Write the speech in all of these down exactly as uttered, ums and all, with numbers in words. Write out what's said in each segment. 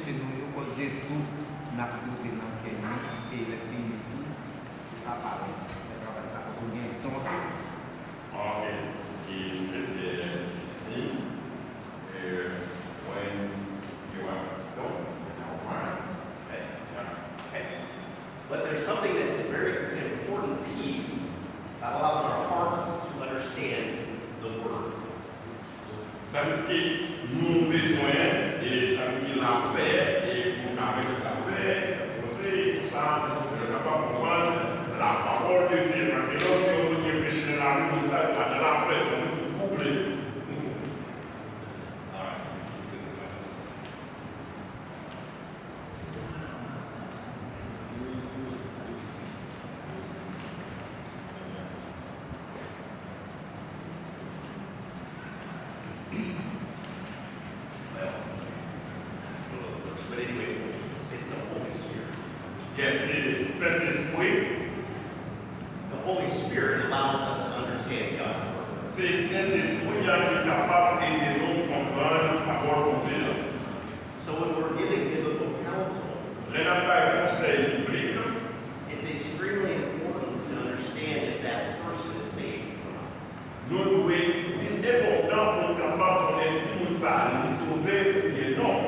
Se nou yo, kòz de dout n ap pote nan kè nou, e lè fini tou, se pa pawòl. Fè travay sa, fòk ou gen don tou. Ok. Ki se te difisil, e, when you are dumb, you know, right? But there's something that's a very important piece that allows our hearts to understand the word. Sa vle di ke nou bezwen, e sa vle di lapè, e pou n ka mete lapè, poze, tout sa, pou nou kapab konprann lapawòl de Dye. Paske lòske yon moun gen peche nan lavi, moun sa yo pa nan lapè, se moun ki twouble. Alright. Well, but anyway, it's the Holy Spirit. Yes, it is. Sentespri. The Holy Spirit allows us to understand God's word. Se Sentespri a ki kapab ede nou konprann pawòl Bondye a. So when we're giving biblical counsel, lè n ap bay konsèy biblik, it's extremely important to understand if that person is saved or not. Nou dwe, li enpòtan pou n kapab konnen si moun sa a li sove oubyen non.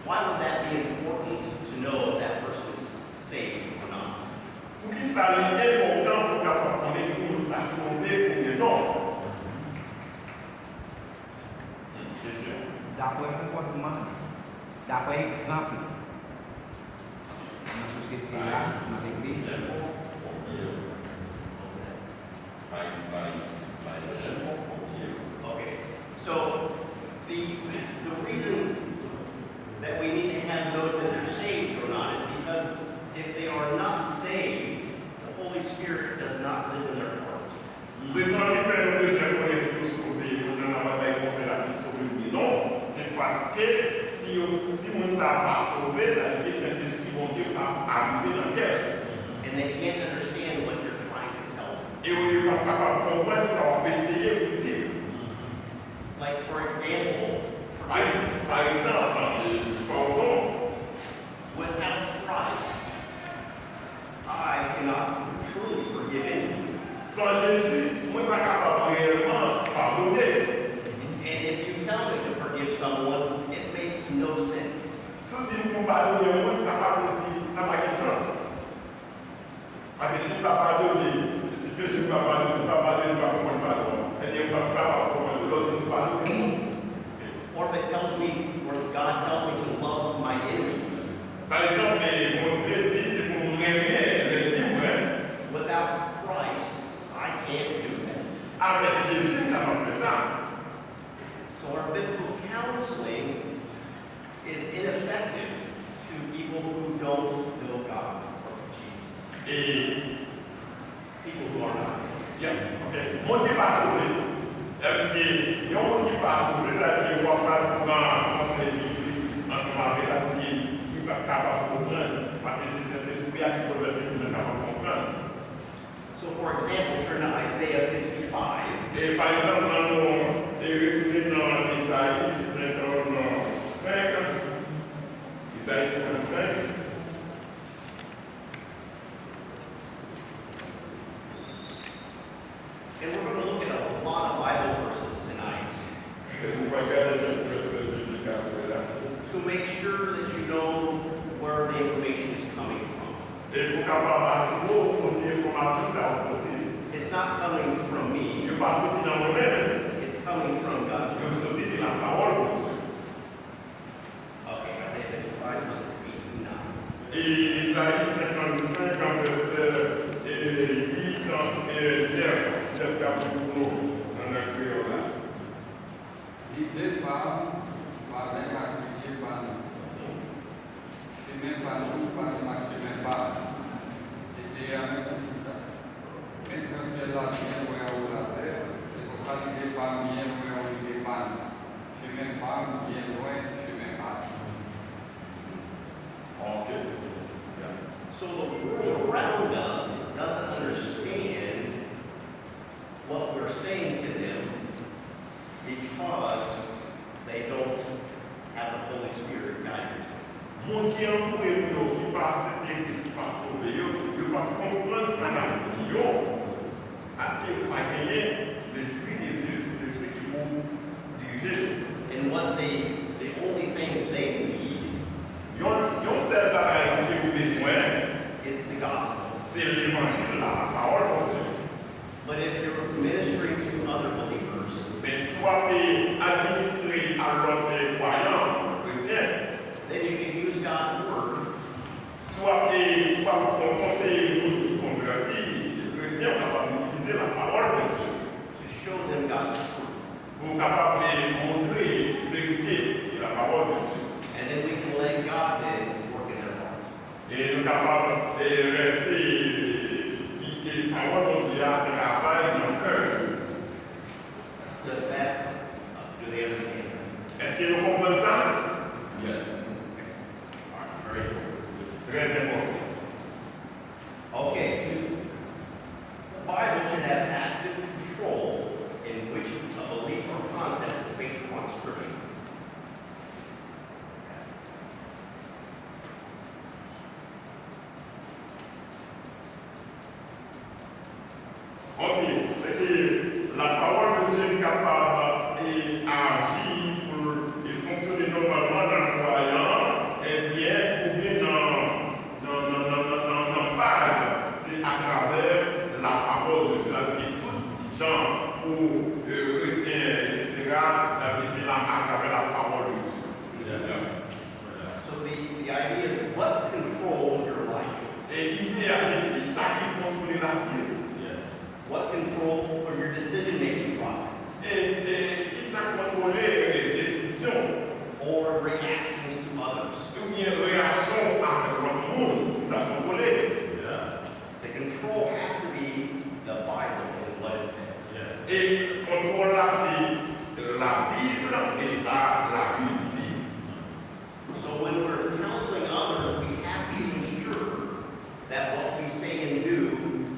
Why would that be important to know if that person is saved or not? Poukisa li enpòtan pou n kapab konnen si moun sa a sove oubyen non? Kesyon. Daprè konpòtman li, daprè egzanp li nan sosyete a, nan legliz. Okay. So, the, the reason that we need to have know that they're saved or not is because if they are not saved, the Holy Spirit does not live in their heart. Rezon ki fè nou bezwen konnen si yo sove, moun nan n ap bay konsèy la, si l sove oubyen non, se paske si yo, si moun sa a pa sove, sa vle di ke Sentespri Bondye p ap abite nan kè l. And they can't understand what you're trying to tell them. E yo, yo p ap kapab konprann sa w ap eseye pou di yo. Like, for example, for Pa, pa egzanp, fè w bon. Without Christ, I cannot truly forgive anyone. San Jezi, mwen pa kapab reyèlman padone. And if you tell me to forgive someone, it makes no sense. Si w di m pou m padone yon moun, sa pa vle di, sa pa gen sans. Paske si m pa padone, si peche m pa padone, si m pa padone, m pa konprann padon an. Ebyen, m p ap kapab konprann lè w di m padone yon moun. Or if it tells me, or if God tells me to love my enemies, Pa egzanp, e, Bondye di se pou m renmen lènmi mwen. Without Christ, I can't do that. Avèk Jezi, m kapab fè sa. So our biblical counseling is ineffective to people who don't know God or Jesus. E People who are not saved. Yeah, ok. Moun ki pa sove. Èske yon moun ki pa sove, sa vle di w ap pral pran konsèy biblik ansanm avè l, alòske li p ap kapab konprann, paske se Sentespri a ki pèmèt li pou l kapab konprann. So, for example, turn to Isaiah fifty-five. E, pa egzanp, ann nou, e, retounen nan Ezayi senkannsenk. Ezayi senkannsenk. And we're going to look at a lot of Bible verses tonight. E nou pral gade kèk vèsè biblik aswè a. To make sure that you know where the information is coming from. E pou kapab asire w kote enfòmasyon sa yo soti. It's not coming from me. Yo pa soti nan mwen menm. It's coming from God's word. Yo soti de lapawòl Bondye. Ok, Isaiah fifty-five, verses eight through nine. E Ezayi senkannsenk, vèsè, e, uit e nèf, tèks la pou nou nan lang kreyòl la. Lide pa m pa menm ak lide pa nou. Chemen pa nou pa menm ak chemen pa nou. Se Seyè a menm ki di sa. Men gran syèl la byen lwen anwo latè, se konsa lide pa m byen lwen anwo lide pa nou. Chemen pa m byen lwen chemen pa nou. Ok. Yeah. So the world around us doesn't understand what we're saying to them because they don't have the Okay, the Bible should have active control in which a belief or concept is based upon Scripture. Ok, sèke lapawòl de Dye kapab e aji pou l e fonksyone nòmalman nan kwayan, ebyen, oubyen nan, nan, nan, nan, nan, nan, nan baz, se atravè lapawòl de Dye, sa vle di tout jan pou, e, kretyen, etsetera, sa vle di se la, atravè lapawòl de Dye. So the, the idea is what controls your life? E ide a se kisa ki kontwole lavi w. What control your decision making process? E, e kisa kontwole, e, desizyon? Or reactions to others? Oubyen reyaksyon w avèk lòt moun, kisa kontwole? The control has to be the Bible and what it says. E kontwòl la se Labib e sa Labib di. So when we're counseling others, we have to ensure that what we say and do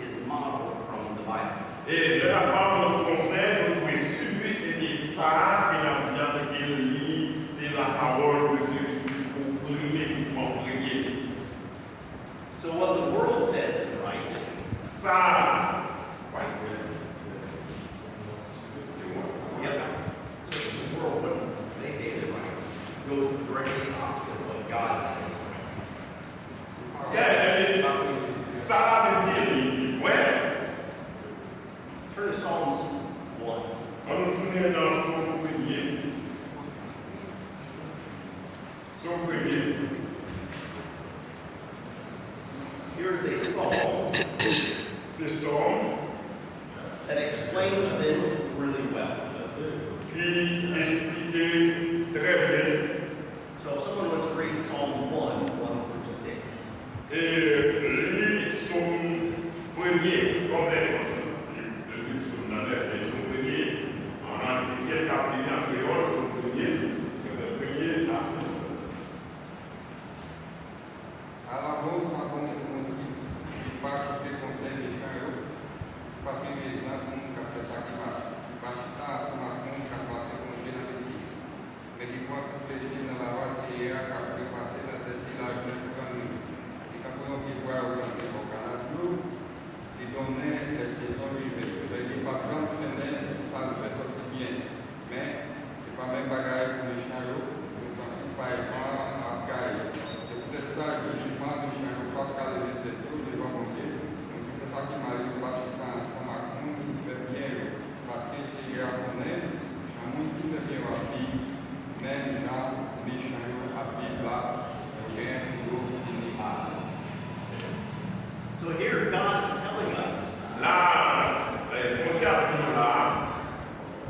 is modeled from the Bible. E lè n ap ba moun konsèy, nou dwe swiv e sa ke n ap di a, se ke li, se lapawòl de Dye ki pou prime, ki pou an premye. So what the world says is right. Sa, yep. So the world, what they say is right, goes directly opposite of what God says is right. Yeah, and it's, sa la vle di, li, li vre. Turn to Psalms one. Ann nou tounen nan Sòm premye. Sòm premye. Here is a psalm Se Sòm that explains this really well. Ki eksplike trè byen. So if someone wants to read Psalm one, one through six. E li Sòm premye, kòm lè li, li, li Sòm nan lè, li Sòm premye, an, an di, kiyès k ap li li an kreyòl, Sòm premye, vèsè premye a sis. Alabò sa bon pou yon kif ki pa koute konsèy mechan yo, ki pa swiv egzanp moun k ap fè sa ki mal, ki pa chita ansanm ak moun k ap pase konje nan betiz, men ki pran tout plezi l nan lavwa Seyè a k ap trepase nan tèt li lajounen kou lannwit. Li tankou yon pye bwa yo plante bò kanal dlo, ki donnen lè sezon rive, men li p ap janm fenmen sa l fè sòti byen. Men, se pa menm bagay pou mechan yo, yo tankou pay van an ap gaye. Se poutèt sa, jou jijman an, mechan yo p ap ka leve tèt yo devan Bondye. Moun ki fè sa ki mal yo p ap chita ansanm ak moun ki fè byen yo, paske Seyè a konnen jan moun ki fè byen yo ap viv, menm jan mechan yo ap viv la, yo gen pou yo fini mal. So here God is telling us La, eh, Bondye ap di nou la,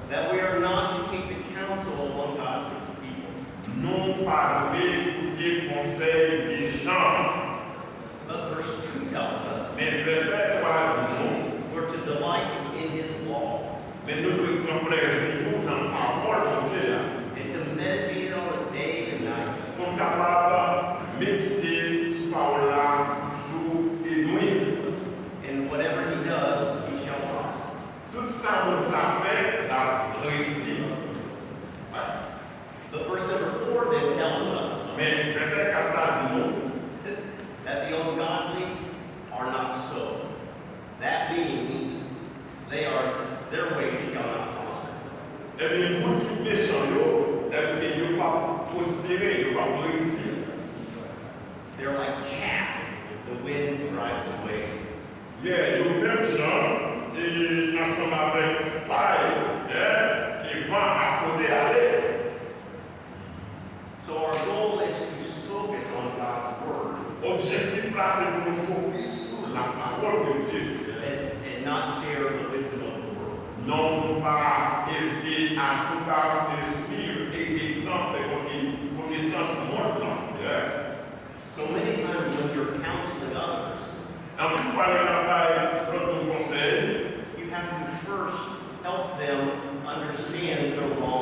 that we are not to take the counsel of ungodly people. Nou pa dwe koute konsèy mechan. But verse two tells us Men vèsè twa di nou, we're to delight in his law. Men nou dwe pran plezi nou nan pawòl Bondye a. And to meditate on it day and night. Pou n kapab medite sou pawòl la jou e nwit. And whatever he does, he shall prosper. Tout sa moun sa fè, l ap reyisi. But verse number four then tells us Men vèsè kat la di nou, that the ungodly are not so. That means they are, their way shall not prosper. Ebyen, moun ki mechan yo, ebyen, yo p ap pwospere, yo p ap reyisi. They're like chaff the wind drives away. Yeah, yo menm jan, e, ansanm avèk pay, yeah, ke van ap pote ale. So our goal is to focus on God's word. Objektif la se pou nou fokis sou lapawòl de Dye. And, and not share the wisdom of the world. Non, pou pa e, e, a, pou pa e, swiv e, egzanp, e, kòmsi konesans mond lan. Yes. So many times when you're counseling others, Anpil fwa, lè n ap bay lòt moun konsèy, you have to first help them understand the wrong